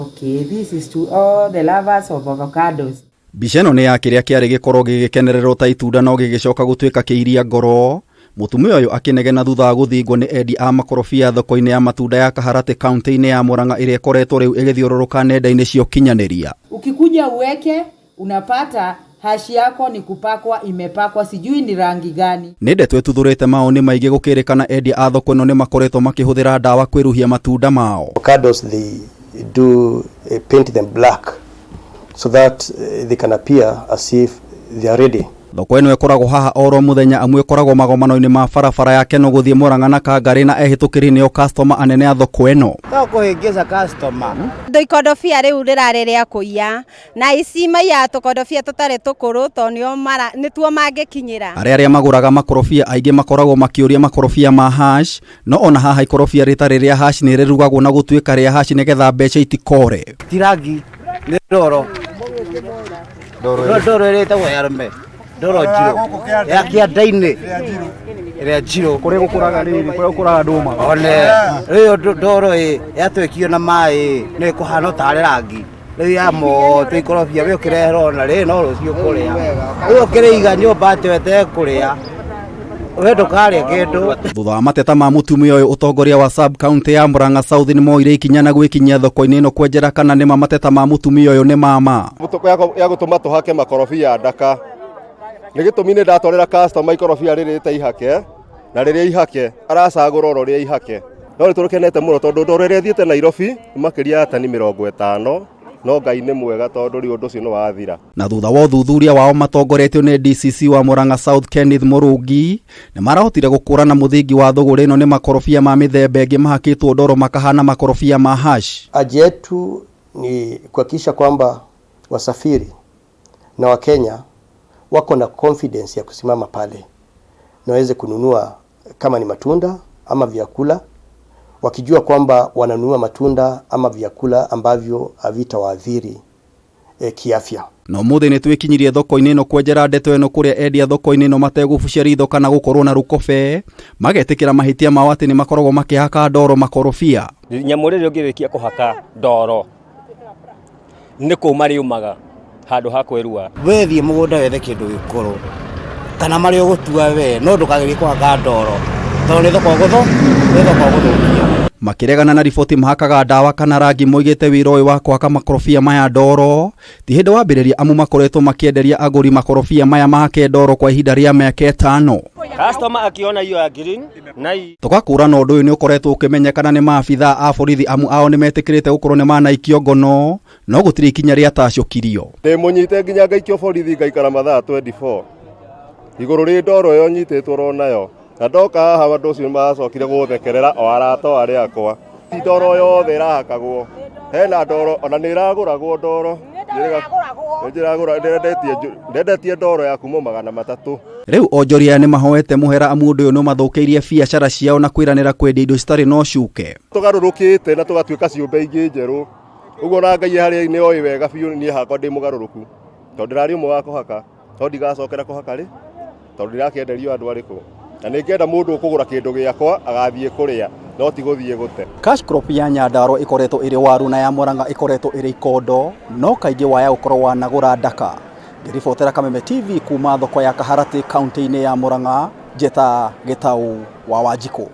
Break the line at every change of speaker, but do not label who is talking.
Okay, this is to all the lovers of avocados.
Mbica ĩno nĩ ya kĩrĩa kĩarĩ gĩkorwo gĩgĩkenererwo ta itunda no gĩgĩcoka gũtuĩka kĩiria ngoro. Mũtumia ũyũ akĩnegena thutha wa gũthingwo nĩ endia a makorobia thoko-inĩ ya matunda ya Kaharatĩ kaunti-inĩ ya Murang'a ĩrĩa ĩkoretwo rĩu ĩgĩthiũrũrũka nenda-inĩ cia ũkinyanĩria.
Ukikuja uweke, unapata hashi yako ni kupakwa imepakwa, sijui ni rangi gani.
Nĩ ndeto ĩtuthũrĩte maoni maingĩ gũkĩrĩkana endia a thoko ĩno nĩ makoretwo makĩhũthĩra ndawa kwĩruhia matunda mao.
Avocados, they do paint them black so that they can appear as if they are ready.
Thoko ĩno ĩkoragwo haha oro mũthenya amu ĩkoragwo magomano-inĩ ma barabara ya Keno gũthiĩ Murang'a na Kangarĩ na ehĩtũkĩri nĩo customer anene a thoko ĩno.
To kũhĩngĩca customer.
Ndũ ikondobia rĩu rĩrarĩ rĩa kũiya na ici maiyaga tũkondobia tũtarĩ tũkũrũ tondũ nĩo mara nĩtuo mangĩkinyĩra.
Arĩa arĩa magũraga makorobia aingĩ makoragwo makĩũria makorobia ma hash, no ona haha ikorobia rĩtarĩ rĩa hash nĩ rĩrugagwo na gũtuĩka rĩa hash nĩgetha mbeca itikore.
Ti rangi, nĩ ndoro. Ndoro ndoro ĩrĩa ĩtagwo ya arũme. Ndoro njirũ. Ya kĩanda-inĩ. Ĩrĩa njirũ.
Kũrĩa gũkũraga rĩrĩ, kũrĩa gũkũraga ndũma.
One, rĩu ndoro ĩ yatwekio na maĩ nĩ ĩkũhana tarĩ rangi. Rĩu ya moto ikorobia we ũkĩreherwo na rĩ no rũciũ kũrĩa. Rĩu ũkĩrĩiga nyũmba atĩ weterere we ndũkarĩa kĩndũ.
Thutha wa mateta ma mũtumia ũyũ, ũtongoria wa sub county ya Murang'a South nĩ moire ikinya na gwĩkinyia thoko-inĩ ĩno kwenjera kana nĩma mateta ma mũtumia ũyũ nĩ mama.
Ya gũtũma tũhake makorobia ndaka nĩ gĩtũmi nĩ ndatwarĩra customer ikorobia rĩrĩ rĩta ihake na rĩrĩa ihake aracagũra oro rĩa ihake no nĩ tũkenete mũno tondũ ndoro ĩrĩa ĩthiĩte Nairobi nĩ makĩria ya tani 50 no Ngai nĩ mwega tondũ rĩu ũndũ ũcio nĩ wathira.
Na thutha wa ũthuthuria wao matongoretio nĩ DCC wa Murang'a South Kenneth Mũrũngi nĩ marahotire gũkũrana mũthingi wa thũgũrĩ ĩno nĩ makorobia ma mĩthemba ĩngĩ mahakĩtwo ndoro makahana makorobia ma hash.
Haja yetu ni kuhakikisha kwamba wasafiri na Wakenya wako na confidence ya kusimama pale na waweze kununua kama ni matunda ama vyakula, wakijua kwamba wananunua matunda ama vyakula ambavyo havitawaathiri kiafya.
Na ũmũthĩ nĩ twĩkinyirie thoko-inĩ ĩno kwenjera ndeto ĩno kũrĩa endia thoko-inĩ ĩno mategũbucia ritho kana gũkorwo na rũkobe magetĩkĩra mahĩtia mao atĩ nĩ makoragwo makĩhaka ndoro makorobia.
Nyamũ rĩrĩa ũngĩrĩkia kũhaka ndoro nĩ kũma rĩumaga handũ ha kwĩrua.
We thiĩ mũgũnda wethe kĩndũ gĩkũrũ kana marĩa ũgũtua we no ndũkagerie kũhaka ndoro tondũ nĩ thoko ũgũthũ nĩ thoko ũgũthũkia.
Makĩregana na riboti mahakaga ndawa kana rangi moigĩte wĩra ũyũ wa kũhaka makorobia maya ndoro ti hĩndĩ wambĩrĩria amu makoretwo makĩenderia agũri makorobia maya mahake ndoro kwa ihinda rĩa mĩaka 5.
Customer akiona hiyo ya green na hii
Tũgakũrana ũndũ ũyũ nĩ ũkoretwo ũkĩmenyekana nĩ maabithaa a borithi amu ao nĩ metĩkĩrĩte gũkorwo nĩ manaikio ngono no gũtirĩ ikinya rĩatacũkirio.
Ndĩ mũnyite nginya ngaikio borithi ngaikara mathaa 24 igũrũ rĩ ndoro ĩyo nyitĩtwo ronayo na ndoka haha andũ ũcio nĩmacokire gũthekerera o arata o arĩa akwa. Ti ndoro yothe ĩrahakagwo, hena ndoro ona nĩ ĩragũragwo ndoro ndendetie ndoro ya kuma 300.
Rĩu onjoria aya nĩ mahoete mũhera amu ũndũ ũyũ nĩ ũmathũkĩirie biacara ciao na kwĩranĩra kwendia indo citarĩ na ũcuke.
Tũgarũrũkĩte na tũgatuĩka ciũmbe ingĩ njerũ ũguo na Ngai harĩa nĩ oĩ wega biũ niĩ hakwa ndĩ mũgarũrũku tondũ ndĩrarĩ ũmwe wa kũhaka no ndigacokera kũhaka rĩ tondũ ndirakĩenderio andũ arĩkũ na nĩngĩenda mũndũ ũkũgũra kĩndũ gĩakwa agathiĩ kũrĩa no ti gũthiĩ gũte.
Cash crop ya Nyandarua ĩkoretwo ĩrĩ waru na ya Murang'a ĩkoretwo ĩrĩ ikondo no kaingĩ waya gũkorwo wanagũra ndaka. Ngĩribotera Kameme TV kuma thoko ya Kaharatĩ kaunti-inĩ ya Murang'a, Njeta Gĩtaũ wa Wanjikũ.